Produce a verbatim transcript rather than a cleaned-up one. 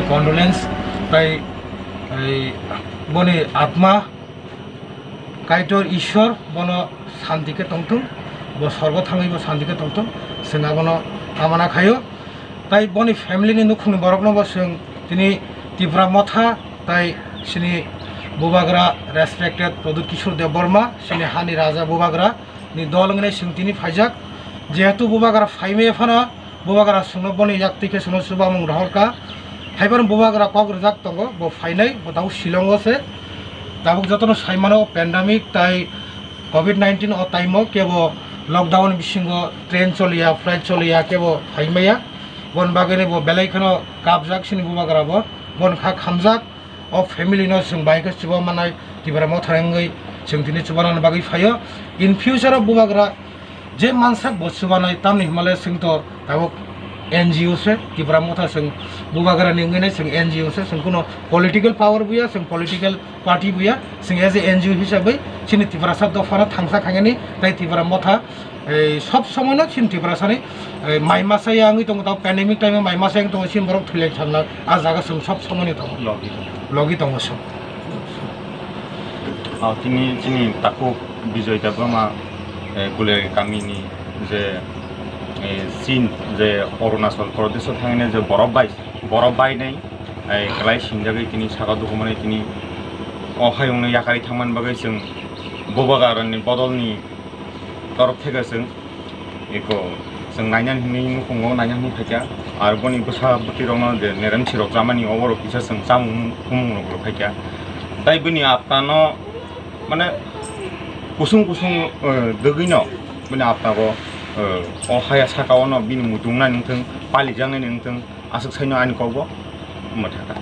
Condolence, tai, ei, boni atma Kaitor Ishwar bono santi khe tongthung, bo sorgo thangwi bo santi khe tongthung, chwng abono kamana khaio. Tai boni family ni nukhungni borokno bo chwng tini Tipra Motha tai chini Bubagra respected Pradyut Kishore Debbarma, chini hani raja Bubagra ni dol wngwi chwng tini phaijak. Jehetu Bubagra phaimaya phano Bubagra chwngno boni yaktwi khe chwngno chubamung rohorkha. Haiphano Bubagra kok rwjak tongo, bo phainai, bo tabuk Shillong o se. Tabuk jotono saimano pandemic tai covid nineteen o time o kebo lockdown bisingo train choliya, flight choliya, kebo phaimaya. Boni bagwino bo belai kheno kapjak chini Bubagra bo, boni kha khamjak. O family no chwng bai khe chuba manai Tipra Motha wngwi chwng tini chubanani bagwi phaio. In future o Bubagra je mansak bo chubanai, tamni hwnmale chwng to tabuk N G O se, Tipra Motha chwng Bubagra ni wngwi nai chwng N G O se, chwng kuno political power buya, chwng political party buya, chwng as a N G O hisabwi chini Tiprasa dophano thangsa khainani tai Tipra Motha ei sob somoi no chini Tiprasani, ei, mai masa ya wngwi tongo, tamo pandemic time o mai masa ya wngwi tongo, chini borok thwilaisakna a jaga chwng sob somoi no tongo. Logi tongo. Logi tongo chwng. Ah, tini chini takhuk Bijoy Debbarma, eh, Guliari kamini je, eh, chin je Arunachal Pradesh o thangwi je borok bai, borok bai nai, eh, kwlai singjagwi tini saka dukumani tini o hayungno yakarwi thangmani bagwi chwng Bubagrani bodolni torok theke chwng eko chwng naina hinwi nukhungo naina hinwi phaikha. Ar boni bwsa bwtwi rokno je nerem sirok chamani oborok kisa chwng chamung humung rok rw phaikha. Tai bini apta no mane kusung kusung, eh, dwgwi no bini apta bo, eh, o haya saka o no bini muitung nai nungthung, palijaknai nungthung, aswk sai no ani kok bo mwthakha.